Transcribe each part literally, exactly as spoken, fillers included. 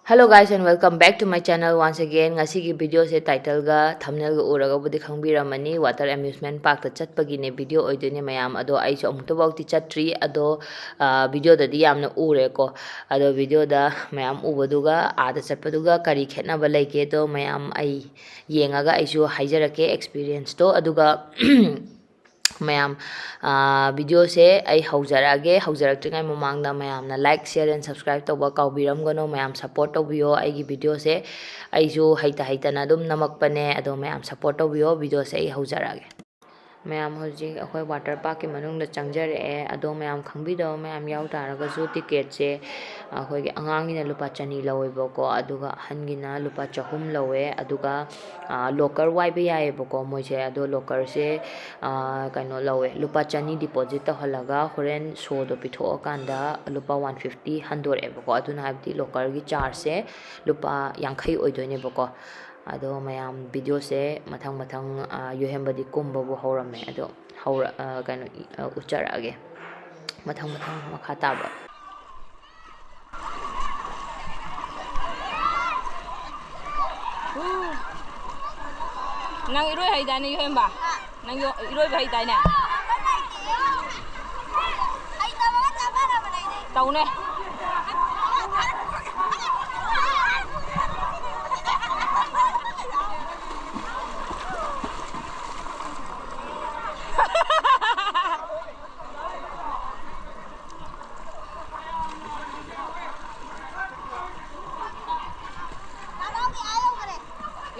Hello guys and welcome back to my channel once again. ꯉꯁꯤꯒꯤ videoꯁꯦ titleꯒ thumbnailꯒ ꯎꯔꯒꯕꯨꯗꯤ ꯈꯪꯕꯤꯔꯝꯃꯅꯤ, water amusement parkꯇ ꯆꯠꯄꯒꯤꯅꯦ video ꯑꯣꯏꯗꯣꯏꯅꯦ ꯃꯌꯥꯝ꯫ ꯑꯗꯣ ꯑꯩꯁꯨ ꯑꯃꯨꯛꯇꯐꯥꯎꯗꯤ ꯆꯠꯇ꯭ꯔꯤ꯫ ꯑꯗꯣ videoꯗꯗꯤ ꯌꯥꯝꯅ ꯎꯔꯦꯀꯣ꯫ ꯑꯗꯣ videoꯗ ꯃꯌꯥꯝ ꯎꯕꯗꯨꯒ ꯑꯥꯗ ꯆꯠꯄꯗꯨꯒ ꯀꯔꯤ ꯈꯦꯠꯅꯕ ꯂꯩꯒꯦꯗꯣ ꯃꯌꯥꯝ ꯑꯩ ꯌꯦꯡꯉꯒ ꯑꯩꯁꯨ ꯍꯥꯏꯖꯔꯛꯀꯦ experienceꯇꯣ꯫ ꯑꯗꯨꯒ ꯃꯌꯥꯝ, videoꯁꯦ ꯑꯩ ꯍꯧꯖꯔꯛꯑꯒꯦ꯫ ꯍꯧꯖꯔꯛꯇ꯭ꯔꯤꯉꯩ ꯃꯃꯥꯡꯗ ꯃꯌꯥꯝꯅ like, share and subscribe ꯇꯧꯕ ꯀꯥꯎꯕꯤꯔꯝꯒꯅꯨ꯫ ꯃꯌꯥꯝ support ꯇꯧꯕꯤꯌꯣ ꯑꯩꯒꯤ videoꯁꯦ꯫ ꯑꯩꯁꯨ ꯍꯩꯇ ꯍꯩꯇꯅ ꯑꯗꯨꯝ ꯅꯝꯃꯛꯄꯅꯦ, ꯑꯗꯣ ꯃꯌꯥꯝ support ꯇꯧꯕꯤꯌꯣ꯫ Videoꯁꯦ ꯑꯩ ꯍꯧꯖꯔꯛꯑꯒꯦ꯫ ꯃꯌꯥꯝ, ꯍꯧꯖꯤꯛ ꯑꯩꯈꯣꯏ water parkꯀꯤ ꯃꯅꯨꯡꯗ ꯆꯪꯖꯔꯛꯑꯦ꯫ ꯑꯗꯣ ꯃꯌꯥꯝ ꯈꯪꯕꯤꯗꯕ ꯃꯌꯥꯝ ꯌꯥꯎ ꯇꯥꯔꯒꯁꯨ, ticketꯁꯦ ꯑꯩꯈꯣꯏꯒꯤ ꯑꯉꯥꯡꯒꯤꯅ ꯂꯨꯄꯥ ꯆꯅꯤ ꯂꯧꯋꯦꯕꯀꯣ, ꯑꯗꯨꯒ ꯑꯍꯟꯒꯤꯅ ꯂꯨꯄꯥ ꯆꯍꯨꯝ ꯂꯧꯋꯦ꯫ ꯑꯗꯨꯒ locker ꯋꯥꯏꯕ ꯌꯥꯏꯌꯦꯕꯀꯣ ꯃꯣꯏꯁꯦ꯫ ꯑꯗꯣ lockerꯁꯦ ꯀꯩꯅꯣ ꯂꯧꯋꯦ, ꯂꯨꯄꯥ ꯆꯅꯤ deposit ꯇꯧꯍꯜꯂꯒ ꯍꯣꯔꯦꯟ showꯗꯣ ꯄꯤꯊꯣꯛꯑꯀꯥꯟꯗ ꯂꯨꯄꯥ one fifty ꯍꯟꯗꯣꯔꯛꯑꯦꯕꯀꯣ꯫ ꯑꯗꯨꯅ ꯍꯥꯏꯕꯗꯤ lockerꯒꯤ chargeꯁꯦ ꯂꯨꯄꯥ ꯌꯥꯡꯈꯩ ꯑꯣꯏꯗꯣꯏꯅꯦꯕꯀꯣ꯫ ꯑꯗꯣ ꯃꯌꯥꯝ, videoꯁꯦ ꯃꯊꯪ ꯃꯊꯪ ꯌꯣꯍꯦꯝꯕꯗꯤ ꯀꯨꯝꯕꯕꯨ ꯍꯧꯔꯝꯃꯦ꯫ ꯑꯗꯣ ꯍꯧꯔ-, ꯀꯩꯅꯣ, ꯎꯠꯆꯔꯛꯑꯒꯦ ꯃꯊꯪ ꯃꯊꯪ ꯃꯈꯥ ꯇꯥꯕ꯫ ꯅꯪ ꯏꯔꯣꯏ ꯍꯩꯗꯥꯏꯅꯦ, ꯌꯣꯍꯦꯝꯕ? ꯅꯪ ꯌꯣ-, ꯏꯔꯣꯏꯕ ꯍꯩꯗꯥꯏꯅꯦ? ꯇꯧꯅꯦ꯫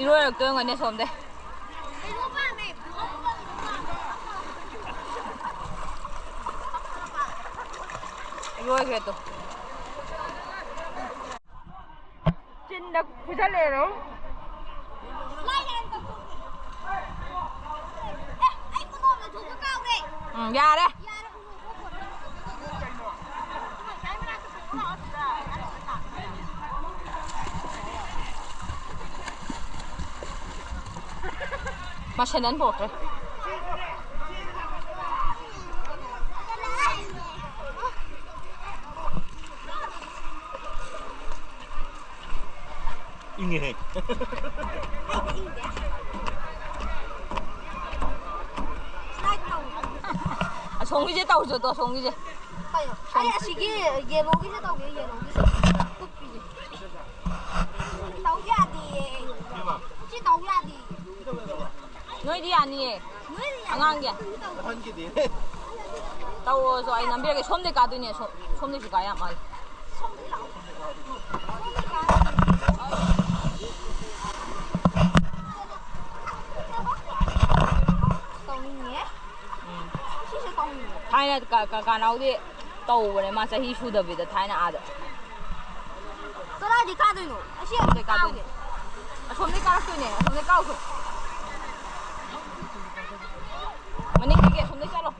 ꯏꯔꯣꯏꯔꯛꯇꯣꯏ ꯑꯣꯏꯔꯝꯒꯅꯤ ꯑꯁꯣꯝꯗꯩ꯫ ꯏꯔꯣꯏꯈ꯭ꯔꯦ ꯇꯨ꯫ ꯆꯤꯟꯗ ꯐꯨꯖꯜꯂꯦꯔꯣ꯫ ꯎꯝ, ꯌꯥꯔꯦ꯫ ꯃꯥ ꯁꯦꯟꯗꯟ ꯄꯨꯔꯛꯇ꯭ꯔꯦ꯫ ꯏꯪꯉꯦꯍꯦ꯫ ꯑꯁꯣꯝꯒꯤꯁꯦ ꯇꯧꯁꯦ, ꯇꯣ, ꯑꯁꯣꯝꯒꯤꯁꯦ꯫ ꯀꯩꯅꯣ? ꯑꯩ ꯑꯁꯤꯒꯤ ꯌꯦꯂꯣꯒꯤꯁꯦ ꯇꯧꯒꯦ, ꯌꯦꯂꯣꯒꯤꯁꯦ꯫ ꯀꯨꯞꯄꯤꯁꯦ꯫ ꯇꯧ ꯌꯥꯗꯤꯌꯦ꯫ ꯁꯤ ꯇꯧ ꯌꯥꯗꯤꯌꯦ꯫ ꯅꯣꯏꯗꯤ ꯌꯥꯅꯤꯌꯦ꯫ ꯅꯣꯏꯗꯤ ꯌꯥꯅꯤ꯫ ꯑꯉꯥꯡꯒꯤ꯫ ꯑꯍꯟꯒꯤꯗꯤ꯫ ꯇꯧꯔꯣꯁꯨ ꯑꯩ ꯅꯝꯕꯤꯔꯒꯦ꯫ ꯁꯣꯝꯗꯩ ꯀꯥꯗꯣꯏꯅꯦ꯫ ꯁꯣꯝ-, ꯁꯣꯝꯗꯩꯁꯨ ꯀꯥ ꯌꯥꯝ ꯃꯥꯜꯂꯦ꯫ ꯁꯣꯝꯗ ꯂꯥꯛꯑꯣ꯫ ꯁꯣꯝꯗ ꯀꯥ꯫ ꯇꯧꯅꯤꯡꯉꯦ꯫ ꯎꯝ꯫ ꯁꯤꯁꯦ ꯇꯧꯅꯤꯡꯉꯦ꯫ ꯊꯥꯏꯅ ꯀ-, ꯀ-, ꯀꯅꯥꯎꯗꯤ ꯇꯧꯕꯅꯦ ꯃꯥ ꯆꯍꯤ ꯁꯨꯗꯕꯤꯗ ꯊꯥꯏꯅ ꯑꯥꯗ꯫ ꯀꯗꯥꯏꯗꯩ ꯀꯥꯗꯣꯏꯅꯣ? ꯑꯁꯤ ꯑꯝꯇ ꯑꯁꯣꯝꯗꯩ ꯀꯥꯗꯣꯏꯅꯦ꯫ ꯀꯥꯎꯒꯦ꯫ ꯑꯁꯣꯝꯗꯩ ꯀꯥꯔꯛꯇꯣꯏꯅꯦ꯫ ꯑꯁꯣꯝꯗꯩ ꯀꯥꯎꯁꯨ꯫ ꯃꯅꯤꯡꯗꯒꯤ ꯑꯁꯣꯝꯗꯩ ꯆꯠꯂꯣ꯫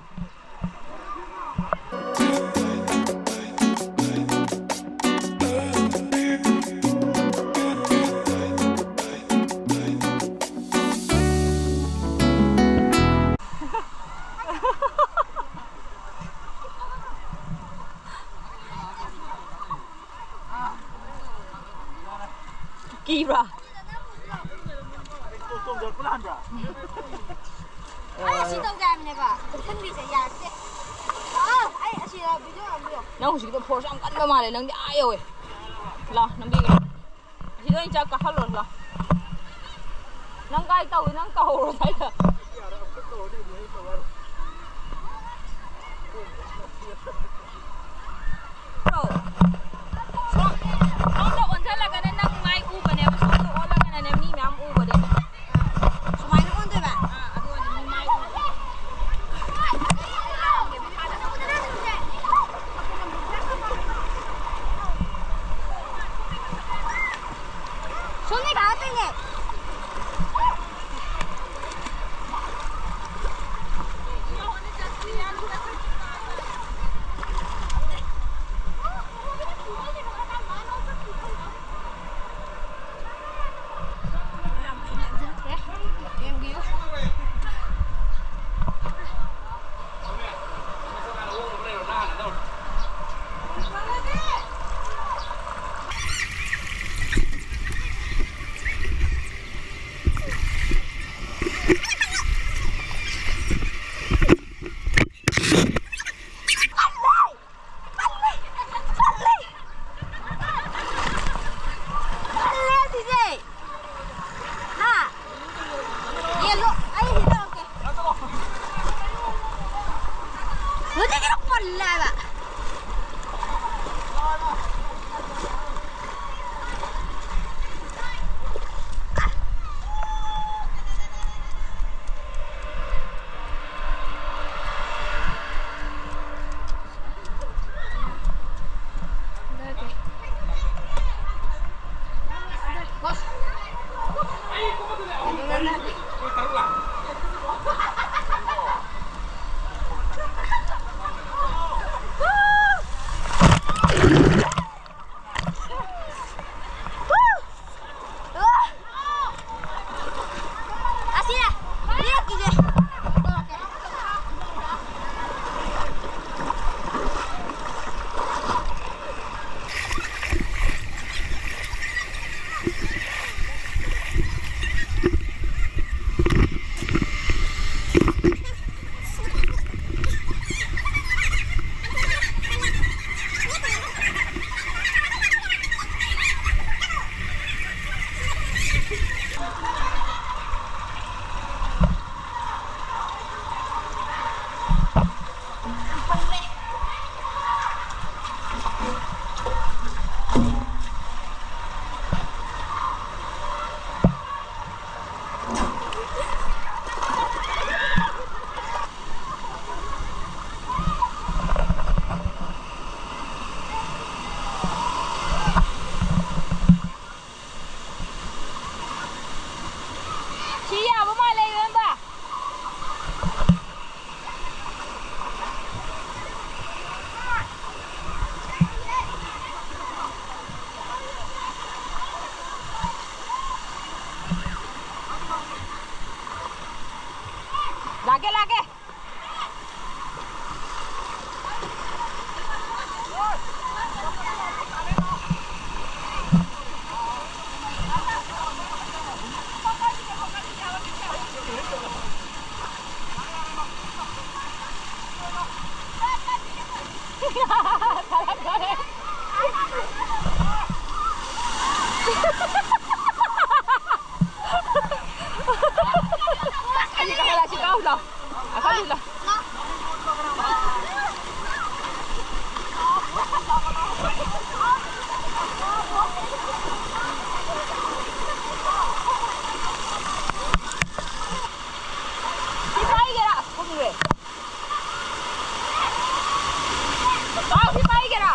ꯀꯤꯕ꯭ꯔꯥ? ꯑꯩ ꯑꯁꯤ ꯇꯧꯒꯦ ꯍꯥꯏꯕꯅꯦꯕ꯫ ꯎꯠꯁꯟꯕꯤꯁꯦ ꯌꯥꯔꯛꯇꯦ꯫ ꯑꯥ, ꯑꯩ ꯑꯁꯤꯗ video ꯅꯝꯕꯤꯌꯣ꯫ ꯅꯪ ꯍꯧꯖꯤꯛꯀꯤꯗꯣ force ꯌꯥꯝ ꯀꯟꯕ ꯃꯥꯜꯂꯦ꯫ ꯅꯪꯗꯤ ꯑꯥ ꯌꯧꯋꯦ꯫ ꯂꯥ, ꯅꯝꯕꯤꯒꯦ꯫ ꯑꯁꯤꯗ ꯑꯣꯏꯅ ꯆꯠ ꯀꯥꯈꯠꯂꯣ, ꯂꯥ꯫ ꯅꯪ ꯀꯥꯏ ꯇꯧꯏ? ꯅꯪ ꯇꯧꯍꯧꯔꯣ ꯁ꯭ꯋꯥꯏꯗ꯫ ꯁꯣꯝ-, ꯁꯣꯝꯗ ꯑꯣꯟꯁꯤꯜꯂꯒꯅ ꯅꯪ ꯃꯥꯏ ꯎꯕꯅꯦꯕ, ꯁꯣꯝꯗ ꯑꯣꯜꯂꯒꯅꯅꯦ ꯃꯤ ꯃꯌꯥꯝ ꯎꯕꯅꯦ꯫ ꯁꯨꯃꯥꯏꯅ ꯑꯣꯟꯗꯣꯏꯕ? ꯑꯥ, ꯑꯗꯨ ꯑꯣꯏꯔꯗꯤ ꯃꯤ ꯃꯥꯏ ꯎꯕ꯫ ꯁꯣꯝꯗꯩ ꯀꯥꯔꯛꯇꯣꯏꯅꯦ꯫ ꯌꯦꯡꯕꯤꯌꯨ꯫ ꯁꯤ ꯄꯥꯏꯒꯦꯔꯥ? ꯀꯨꯝꯈ꯭ꯔꯦ꯫ ꯄꯥꯎ, ꯁꯤ ꯄꯥꯏꯒꯦꯔꯥ?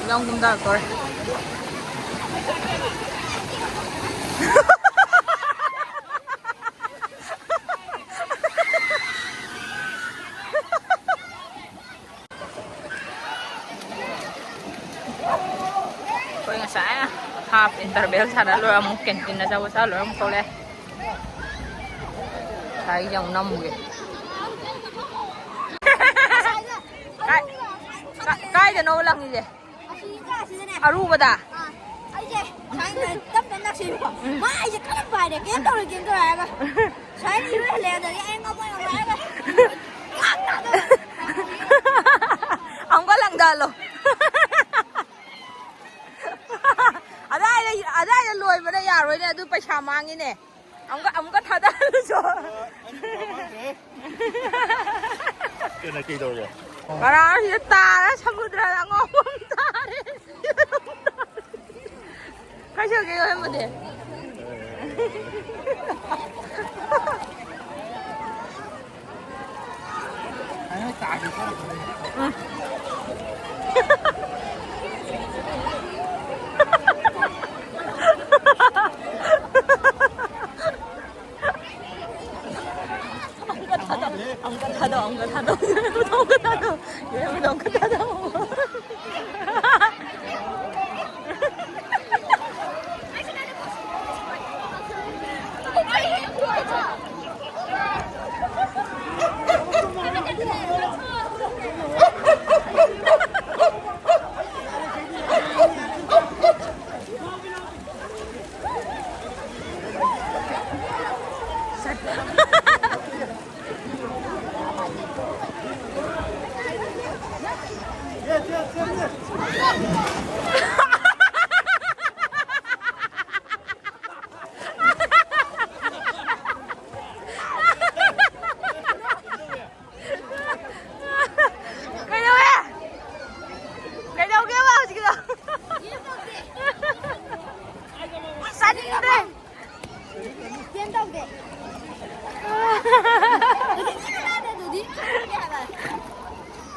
ꯌꯥꯝ ꯀꯨꯝꯊꯔꯛꯇꯣꯔꯦ꯫ ꯑꯩꯈꯣꯏ ꯉꯁꯥꯏ half interval ꯁꯥꯟꯅ ꯂꯣꯏꯔ ꯑꯃꯨꯛ canteen ꯑꯆꯥꯄꯣꯠ ꯆꯥ ꯂꯣꯏꯔ ꯑꯃꯨꯛ ꯊꯣꯛꯂꯛꯑꯦ꯫ ꯉꯁꯥꯏꯒꯤꯁꯦ ꯑꯃꯨꯛ ꯅꯝꯃꯨꯒꯦ꯫ ꯀꯥꯏ-, ꯀꯥꯏ-, ꯀꯥꯏꯗꯅꯣꯕ ꯂꯪꯉꯤꯁꯦ? ꯑꯁꯤꯒ ꯑꯁꯤꯗꯅꯦ꯫ ꯑꯔꯨꯕꯗ? ꯑꯥ, ꯑꯩꯁꯦ ꯁꯨꯃꯥꯏꯅ ꯇꯞ ꯇꯞ ꯅꯛꯁꯤꯜꯂꯨꯀꯣ꯫ ꯎꯝ꯫ ꯃꯥ ꯑꯩꯁꯦ ꯀꯟꯅ ꯄꯥꯏꯔꯦ, "ꯀꯩꯝ ꯇꯧꯔꯣꯏ, ꯀꯩꯝ ꯇꯧꯔꯣꯏ" ꯍꯥꯏꯔꯒ ꯁꯨꯃꯥꯏꯅ ꯏꯔꯣꯏꯍꯜꯂꯦ꯫ ꯑꯗꯒꯤ ꯑꯩ ꯉꯝꯃꯣꯏ, ꯉꯝꯃꯣꯏ ꯍꯥꯏꯔꯒ ꯉꯥꯛ ꯊꯥꯗꯣꯛꯑꯦ꯫ ꯑꯃꯨꯛꯀ ꯂꯪꯗꯍꯜꯂꯣ꯫ ꯑꯗꯥꯏꯗ, ꯑꯗꯥꯏꯗ ꯂꯣꯏꯕꯅ ꯌꯥꯔꯣꯏꯅꯦ, ꯑꯗꯨ ꯄꯩꯁꯥ ꯃꯥꯡꯉꯤꯅꯦ꯫ ꯑꯃꯨꯛꯀ, ꯑꯃꯨꯛꯀ ꯊꯥꯗꯍꯜꯂꯨꯆꯣ꯫ ꯀꯩꯅꯣ, ꯀꯩꯗꯧꯔꯦ? ꯀꯔꯥꯡꯁꯤꯗ ꯇꯥꯔ ꯁꯃꯨꯗ꯭ꯔꯗ ꯑꯉꯥꯎꯕ ꯑꯃ ꯇꯥꯔꯦ꯫ ꯀꯩꯁꯨ ꯀꯩ ꯑꯣꯏꯔꯝꯃꯗꯤ꯫ ꯑꯃꯨꯛꯀ ꯊꯥꯗꯧ, ꯑꯃꯨꯛꯀ ꯊꯥꯗꯧ, ꯑꯃꯨꯛꯀ ꯊꯥꯗꯧ, ꯑꯃꯨꯛꯀ ꯊꯥꯗꯧ, ꯑꯃꯨꯛꯀ ꯊꯥꯗꯧ꯫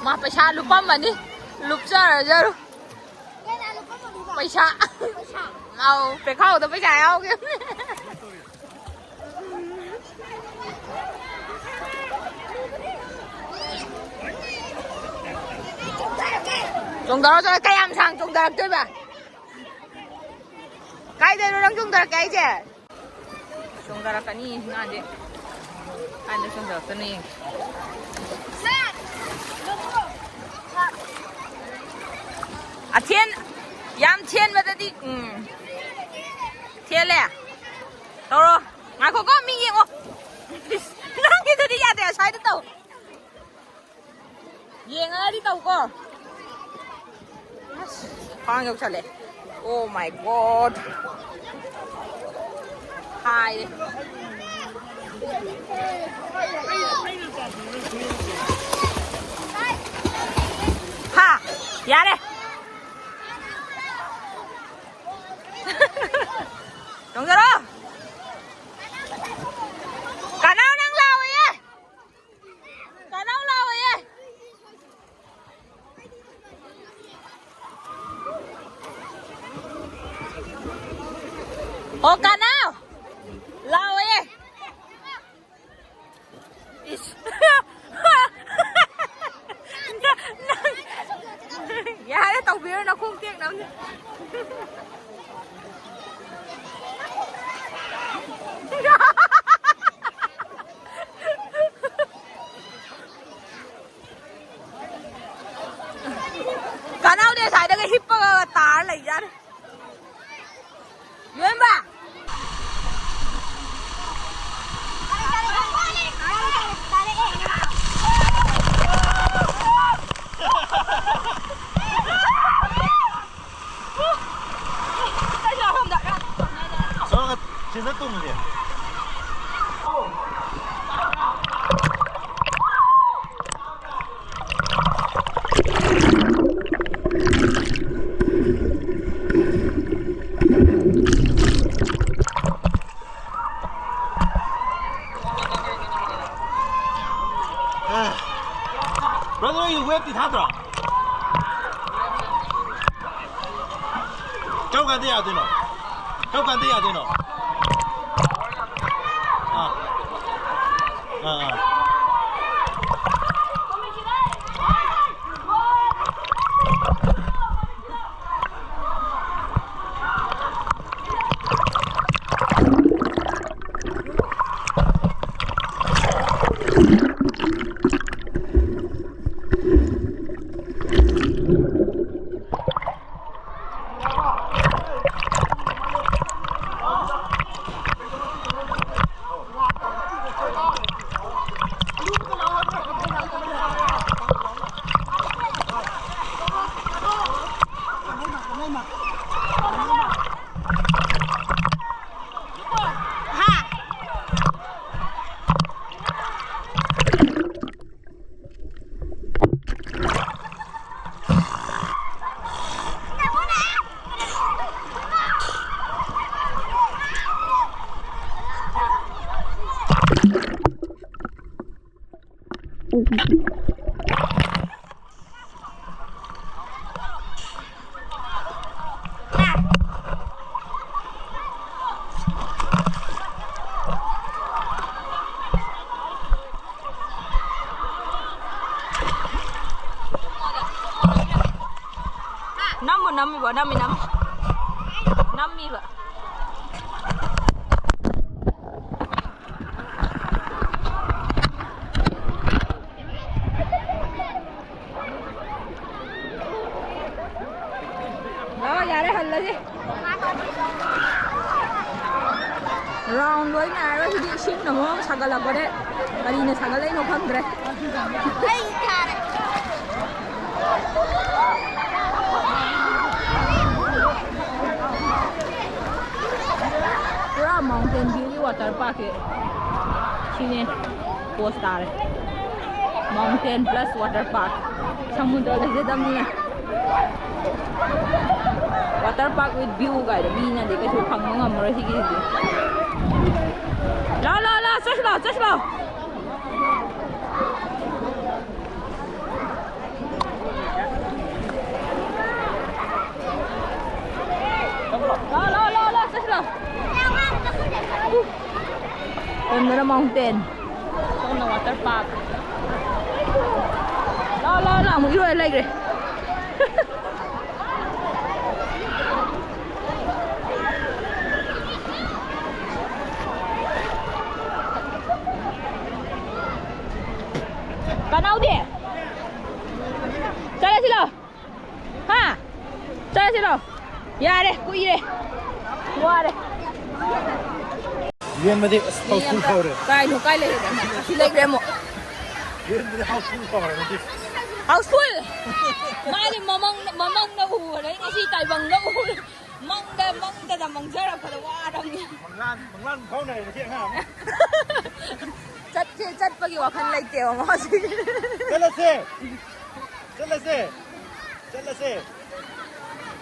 ꯃꯥ ꯄꯩꯁꯥ ꯂꯨꯄꯥꯝꯃꯅꯤ꯫ ꯂꯨꯞꯆꯔꯖꯔꯨ꯫ ꯄꯩꯁꯥ꯫ ꯑꯧ, ꯄꯦꯈꯥꯎꯗ ꯄꯩꯁꯥ ꯌꯥꯎꯒꯦ꯫ ꯆꯣꯡꯊꯔꯣ, ꯆꯣꯡꯊꯔꯣ꯫ ꯀꯌꯥꯝ ꯁꯥꯡ ꯆꯣꯡꯊꯔꯛꯇꯣꯏꯕ? ꯀꯥꯏꯗꯩꯅꯣ ꯅꯪ ꯆꯣꯡꯊꯔꯛꯀꯦ ꯍꯥꯏꯁꯦ? ꯆꯣꯡꯊꯔꯛꯀꯅꯤ ꯉꯥꯁꯦ꯫ ꯀꯥꯏꯗ ꯆꯣꯡꯊꯔꯛꯇꯣꯏꯅꯣ ꯌꯦꯡꯒꯦ꯫ ꯑꯊꯦꯟ-, ꯌꯥꯝ ꯊꯦꯟꯕꯗꯗꯤ, ꯎꯝ꯫ ꯊꯦꯜꯂꯦ꯫ ꯇꯧꯔꯣ꯫ ꯉꯥꯏꯈꯣꯀꯣ, ꯃꯤ ꯌꯦꯡꯉꯣ꯫ ꯅꯪꯒꯤꯗꯨꯗꯤ ꯌꯥꯗꯦ, ꯑꯁ꯭ꯋꯥꯏꯗ ꯇꯧ꯫ ꯌꯦꯡꯉꯒꯗꯤ ꯇꯧꯀꯣ꯫ ꯑꯁ, ꯈ꯭ꯋꯥꯡ ꯌꯧꯁꯜꯂꯦ꯫ Oh my God꯫ ꯍꯥꯏꯔꯦ꯫ ꯍꯥ? ꯌꯥꯔꯦ꯫ ꯆꯣꯡꯊꯔꯣ꯫ ꯀꯅꯥꯎ ꯅꯪ ꯂꯥꯎꯋꯦ꯫ ꯀꯅꯥꯎ ꯂꯥꯎꯋꯦ꯫ ꯑꯣ, ꯀꯅꯥꯎ ꯂꯥꯎꯋꯦ꯫ ꯏꯁ꯫ ꯅꯪ, ꯌꯥꯔꯦ, ꯇꯧꯕꯤꯔꯣ, ꯅꯈꯣꯡ ꯇꯦꯛꯅꯕꯅꯦ꯫ ꯀꯅꯥꯎꯗꯤ ꯉꯁꯥꯏꯗꯒꯤ ꯍꯤꯞꯄꯒ ꯇꯥꯔ ꯂꯩꯖꯥꯠꯅꯤ꯫ ꯂꯣꯏꯝꯕ! ꯆꯪꯉꯒ ꯁꯤꯗ ꯇꯣꯡꯉꯒꯦ꯫ ꯕ꯭ꯔꯗꯔ, ꯅꯣꯏꯒꯤ ꯋꯦꯕꯇꯤ ꯊꯥꯗ꯭ꯔꯣ? ꯀꯔꯝ ꯀꯥꯟꯗ ꯌꯥꯗꯣꯏꯅꯣ? ꯀꯔꯝ ꯀꯥꯟꯗ ꯌꯥꯗꯣꯏꯅꯣ? ꯑꯥ꯫ ꯑꯥ, ꯑꯥ꯫ ꯅꯝꯃꯨ, ꯅꯝꯃꯤꯕ, ꯅꯝꯃꯤ, ꯅꯝꯃꯤ꯫ ꯅꯝꯃꯤꯕ꯫ ꯂꯥꯛꯑꯣ, ꯌꯥꯔꯦ, ꯍꯜꯂꯁꯤ꯫ ꯔꯥꯎꯟ ꯂꯣꯏ ꯅꯥꯏꯔꯒ ꯁꯤꯗꯤ ꯏꯁꯤꯡꯅ ꯃꯔꯣꯜ ꯑꯃ ꯁꯥꯒꯠꯂꯛꯄꯅꯦ꯫ ꯀꯔꯤꯅ ꯁꯥꯒꯠꯂꯛꯏꯅꯣ ꯈꯪꯗ꯭ꯔꯦ꯫ ꯑꯩ ꯀꯥꯔꯦ꯫ ꯄꯨꯔꯥ Mountain View ꯒꯤ water park ꯁꯦ ꯁꯤꯅꯦ꯫ Pose ꯇꯥꯔꯦ꯫ Mountain plus water park꯫ ꯁꯃꯨꯗ꯭ꯔ ꯂꯩꯖꯗꯕꯅꯤꯅ꯫ Water park with view ꯀꯥꯏꯗꯣ ꯃꯤꯅꯗꯤ ꯀꯩꯁꯨ ꯐꯪꯕ ꯉꯝꯃꯔꯣꯏ ꯁꯤꯒꯤꯁꯤꯗꯤ꯫ ꯂꯥꯎ, ꯂꯥꯎ, ꯂꯥꯎ, ꯆꯠꯁꯤ ꯂꯥꯎ, ꯆꯠꯁꯤ ꯂꯥꯎ꯫ Mountain. ꯁꯣꯝꯅ water park. ꯂꯥꯎ, ꯂꯥꯎ, ꯂꯥꯎ, ꯑꯃꯨꯛ ꯏꯔꯣꯏ ꯂꯩꯈ꯭ꯔꯦ꯫ ꯀꯅꯥꯎꯗꯤ? ꯆꯠꯂꯁꯤ ꯂꯥꯎ꯫ ꯍꯥ? ꯆꯠꯂꯁꯤ ꯂꯥꯎ꯫ ꯌꯥꯔꯦ, ꯀꯨꯏꯔꯦ꯫ ꯋꯥꯔꯦ꯫ ꯂꯦꯟꯕꯗꯤ ꯑꯁ housefull ꯐꯥꯎꯔꯦ꯫ ꯀꯥꯏꯅꯣ, ꯀꯥꯏ ꯂꯩꯔꯒꯦ? ꯁꯤ ꯂꯩꯈ꯭ꯔꯦ ꯑꯃꯨꯛ꯫ ꯂꯦꯟꯕꯗꯤ housefull ꯐꯥꯎꯔꯦ ꯉꯁꯤ꯫ Housefull! ꯃꯥꯗꯤ ꯃꯃꯪ, ꯃꯃꯪꯗ ꯎꯔꯦ, ꯉꯁꯤ ꯇꯥꯏꯕꯪꯗ ꯎꯔꯦ꯫ ꯃꯪꯗ, ꯃꯪꯗꯗ ꯃꯪꯖꯔꯛꯄꯗ ꯋꯥꯔꯕꯅꯤ꯫ ꯃꯪꯂꯥꯟ, ꯃꯪꯂꯥꯟ ꯐꯥꯎꯅꯔꯦ ꯉꯁꯤ ꯑꯉꯥꯡ ꯑꯃ꯫ ꯆꯠꯁꯦ, ꯆꯠꯄꯒꯤ ꯋꯥꯈꯜ ꯂꯩꯇꯦꯕ ꯃꯥꯁꯤ꯫ ꯆꯠꯂꯁꯦ! ꯆꯠꯂꯁꯦ! ꯆꯠꯂꯁꯦ!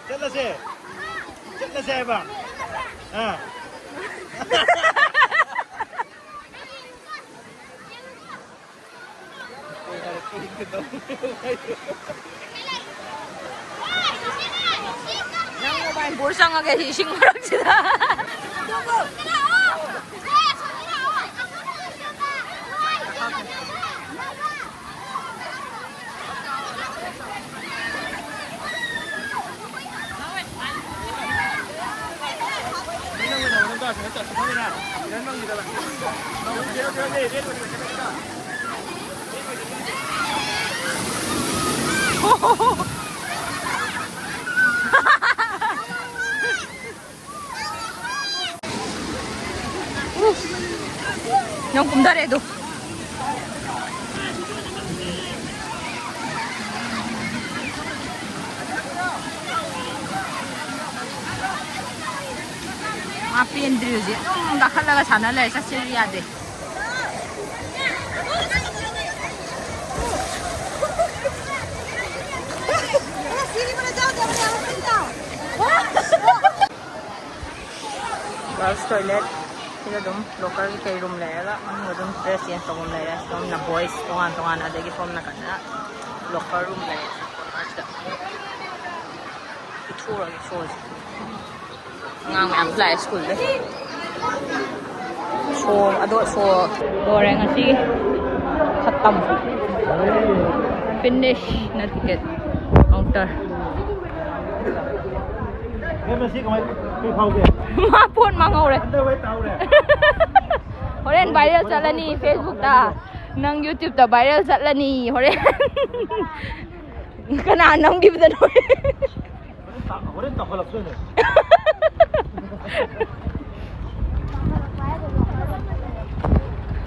ꯆꯠꯂꯁꯦ! ꯆꯠꯂꯁꯦ ꯍꯥꯏꯕ꯫ ꯑꯥ꯫ ꯅꯪ mobile ꯄꯨꯔ ꯆꯪꯉꯒꯦ ꯁꯤ ꯏꯁꯤꯡ ꯃꯔꯛꯁꯤꯗ꯫ ꯌꯥꯝ ꯀꯨꯝꯊꯔꯦ ꯑꯗꯣ꯫ ꯃꯥ ꯄꯦꯟꯗ꯭ꯔꯤ ꯍꯧꯖꯤꯛ꯫ ꯑꯗꯨꯝ ꯀꯥꯈꯠꯂꯒ ꯁꯥꯟꯅ ꯂꯩꯔꯦ꯫ ꯆꯠꯁꯦꯁꯨ ꯌꯥꯗꯦ꯫ Girls toilet ꯁꯤꯗ ꯑꯗꯨꯝ locker ꯒꯤ ꯀꯩ room ꯂꯩꯔꯒ ꯃꯅꯨꯡꯗ ꯑꯗꯨꯝ dress change ꯇꯧꯐꯝ ꯂꯩꯔꯦ꯫ ꯁꯣꯝꯅ boys ꯇꯣꯉꯥꯟ ꯇꯣꯉꯥꯟꯅ, ꯑꯗꯒꯤ ꯁꯣꯝ ꯅꯥꯀꯟꯗ locker room ꯂꯩꯔꯦ꯫ Corner ꯁꯤꯗ ꯄꯤꯊꯣꯛꯎꯔꯒꯦ ꯁꯣꯁꯦ꯫ ꯑꯉꯥꯡ ꯃꯌꯥꯝꯁꯨ ꯂꯥꯛꯑꯦ ꯁ꯭ꯀꯨꯜꯗꯩ꯫ ꯁꯣ ꯑꯗꯣ ꯁꯣ ꯂꯣꯏꯔꯦ ꯉꯁꯤ꯫ ꯈꯇꯝ꯫ Finish ꯅ ticket counter꯫ ꯃꯥ ꯄꯣꯠ ꯃꯥꯡꯍꯧꯔꯦ꯫ ꯍꯣꯔꯦꯟ viral ꯆꯠꯂꯅꯤ Facebook ꯇ꯫ ꯅꯪ YouTube ꯇ viral ꯆꯠꯂꯅꯤ ꯍꯣꯔꯦꯟ꯫ ꯀꯅꯥ ꯅꯝꯈꯤꯕꯗꯅꯣ? ꯍꯣꯔꯦꯟ ꯇꯥ-, ꯍꯣꯔꯦꯟ ꯇꯧꯈꯠꯂꯛꯇꯣꯏꯅꯦ꯫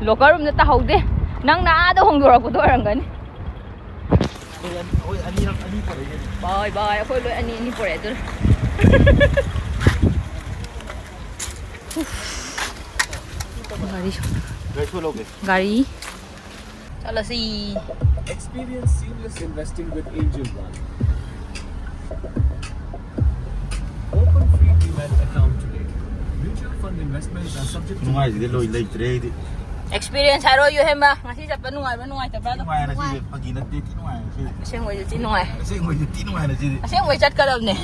Locker room ꯗ ꯇꯥꯍꯧꯗꯦ꯫ ꯅꯪꯅ ꯑꯥꯗ ꯍꯣꯡꯗꯣꯔꯛꯄꯗꯣ ꯑꯣꯏꯔꯝꯒꯅꯤ꯫ ꯑꯩꯈꯣꯏ ꯑꯅꯤ, ꯑꯩꯈꯣꯏ ꯑꯅꯤꯔꯛ, ꯑꯅꯤ ꯄꯨꯔꯛꯏꯅꯦ꯫ Bye bye, ꯑꯩꯈꯣꯏ ꯂꯣꯏ ꯑꯅꯤ ꯑꯅꯤ ꯄꯨꯔꯛꯑꯦ ꯑꯗꯨꯅ꯫ ꯒꯥꯔꯤ꯫ ꯒꯥꯔꯤ ꯁꯣ ꯂꯧꯒꯦ꯫ ꯒꯥꯔꯤ꯫ ꯆꯠꯂꯁꯤ꯫ Experience seamless investing with Angel One. Open free demat account today. Mutual fund investments are subject to ꯅꯨꯡꯉꯥꯏꯁꯤꯗꯤ ꯂꯣꯏ ꯂꯩꯇ꯭ꯔꯦ ꯑꯩꯗꯤ꯫ Experience ꯍꯥꯏꯔꯣ ꯌꯨꯍꯦꯝꯕ꯫ ꯉꯁꯤ ꯆꯠꯄ ꯅꯨꯡꯉꯥꯏꯕ꯭ꯔꯥ ꯅꯨꯡꯉꯥꯏꯇꯕ꯭ꯔꯥ ꯑꯗꯣ? ꯅꯨꯡꯉꯥꯏ ꯉꯁꯤꯗꯤ꯫ ꯐꯥꯒꯤ ꯅꯠꯇꯦ, ꯊꯤ ꯅꯨꯡꯉꯥꯏ ꯉꯁꯤꯗꯤ꯫ ꯑꯁꯦꯡꯕꯩꯁꯨ ꯊꯤ ꯅꯨꯡꯉꯥꯏ꯫ ꯑꯁꯦꯡꯕꯩꯁꯨ ꯊꯤ ꯅꯨꯡꯉꯥꯏ ꯉꯁꯤꯗꯤ꯫ ꯑꯁꯦꯡꯕꯩ ꯆꯠꯀꯗꯕꯅꯦ꯫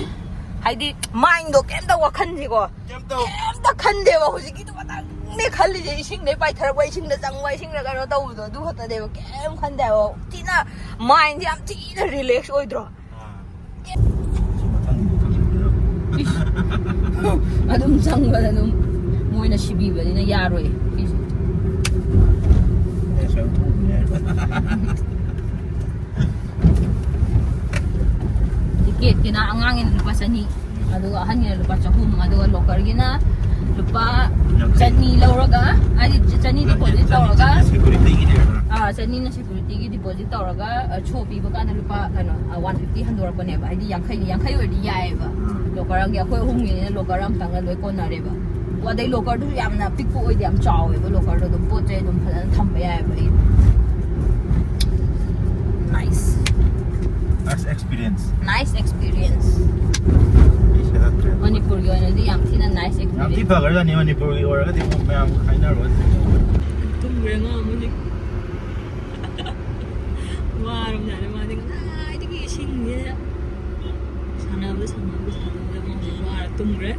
ꯍꯥꯏꯗꯤ mind ꯗꯣ ꯀꯩꯝꯇ ꯋꯥꯈꯟꯁꯤꯀꯣ꯫ ꯀꯩꯝꯇ꯫ ꯀꯩꯝꯇ ꯈꯟꯗꯦꯕ꯫ ꯍꯧꯖꯤꯛꯀꯤꯗꯨ ꯈꯛꯇꯪꯅꯦ ꯈꯜꯂꯤꯁꯦ꯫ ꯏꯁꯤꯡꯗꯩ ꯄꯥꯏꯊꯔꯛꯄ, ꯏꯁꯤꯡꯗ ꯆꯪꯕ, ꯏꯁꯤꯡꯗ ꯀꯩꯅꯣ ꯇꯧꯕꯗꯣ ꯑꯗꯨ ꯈꯛꯇꯅꯦꯕ꯫ ꯀꯩꯝ ꯈꯟꯗꯦꯕ꯫ ꯊꯤꯅ mind ꯁꯦ ꯌꯥꯝ ꯊꯤꯅ relax ꯑꯣꯏꯗ꯭ꯔꯣ? ꯑꯥ꯫ ꯁꯤ ꯃꯊꯪꯒꯤꯗꯣ ꯈꯪꯗꯦ꯫ ꯑꯗꯨꯝ ꯆꯪꯕꯗ ꯑꯗꯨꯝ ꯃꯣꯏꯅ ꯁꯤꯕꯤꯕꯅꯤꯅ ꯌꯥꯔꯣꯏ ꯁꯤꯁꯦ꯫ ꯑꯦ, ꯁ꯭ꯋꯥꯏ ꯊꯣꯛꯄꯅꯦ꯫ Ticket ꯀꯤꯅ ꯑꯉꯥꯡꯒꯤꯅ ꯂꯨꯄꯥ ꯆꯅꯤ, ꯑꯗꯨꯒ ꯑꯍꯟꯒꯤꯅ ꯂꯨꯄꯥ ꯆꯍꯨꯝ, ꯑꯗꯨꯒ locker ꯒꯤꯅ ꯂꯨꯄꯥ ꯌꯥꯡꯈꯩ꯫ ꯆꯅꯤ ꯂꯧꯔꯒ, ꯍꯥꯏꯗꯤ ꯆꯅꯤ deposit ꯇꯧꯔꯒ, ꯆꯅꯤ security ꯒꯤꯅꯦ꯫ ꯑꯥ, ꯆꯅꯤꯅ security ꯒꯤ deposit ꯇꯧꯔꯒ, ꯑ, show ꯄꯤꯕ ꯀꯥꯟꯗ ꯂꯨꯄꯥ, ꯀꯩꯅꯣ, ꯑ, one fifty ꯍꯟꯗꯣꯔꯛꯄꯅꯦꯕ꯫ ꯍꯥꯏꯗꯤ ꯌꯥꯡꯈꯩ, ꯌꯥꯡꯈꯩ ꯑꯣꯏꯔꯗꯤ ꯌꯥꯏꯑꯕ꯫ ꯎꯝ꯫ Locker ꯑꯃꯒꯤ, ꯑꯩꯈꯣꯏ ꯑꯍꯨꯝꯒꯤꯅꯤꯅ locker ꯑꯃꯇꯪꯅ ꯂꯣꯏ ꯀꯣꯟꯅꯔꯦꯕ꯫ ꯑꯗꯩ locker ꯗꯨꯁꯨ ꯌꯥꯝꯅ ꯄꯤꯛꯄ ꯑꯣꯏꯗꯦ, ꯌꯥꯝ ꯆꯥꯎꯋꯦꯕ locker ꯗꯣ꯫ ꯑꯗꯨꯝ ꯄꯣꯠ ꯆꯩ ꯑꯗꯨꯝ ꯐꯖꯅ ꯊꯝꯕ ꯌꯥꯏꯑꯕ ꯑꯩ꯫ Nice꯫ Nice experience꯫ Nice experience꯫ ꯑꯩ ꯁꯦꯒꯠꯇ꯭ꯔꯦ꯫ ꯃꯅꯤꯄꯨꯔꯒꯤ ꯑꯣꯏꯅꯗꯤ ꯌꯥꯝ ꯊꯤꯅ nice experience꯫ ꯌꯥꯝ ꯊꯤ ꯐꯒ꯭ꯔꯖꯥꯠꯅꯤ ꯃꯅꯤꯄꯨꯔꯒꯤ ꯑꯣꯏꯔꯒꯗꯤ, ꯑꯃꯨꯛ ꯃꯌꯥꯝ ꯍꯥꯏꯅꯔꯨꯔꯗꯤ꯫ ꯇꯨꯝꯈ꯭ꯔꯦ ꯑꯉꯥꯡ ꯑꯃꯅꯤ꯫ ꯋꯥꯔꯕꯖꯥꯠꯅꯤ ꯃꯥꯗꯤ ꯉꯁꯥꯏꯗꯒꯤ ꯏꯁꯤꯡꯁꯦ ꯁꯥꯟꯅꯕꯗ, ꯁꯥꯟꯅꯕꯗ, ꯁꯥꯟꯅꯕꯗ ꯃꯥ ꯍꯧꯖꯤꯛ ꯋꯥꯔ ꯇꯨꯝꯈ꯭ꯔꯦ꯫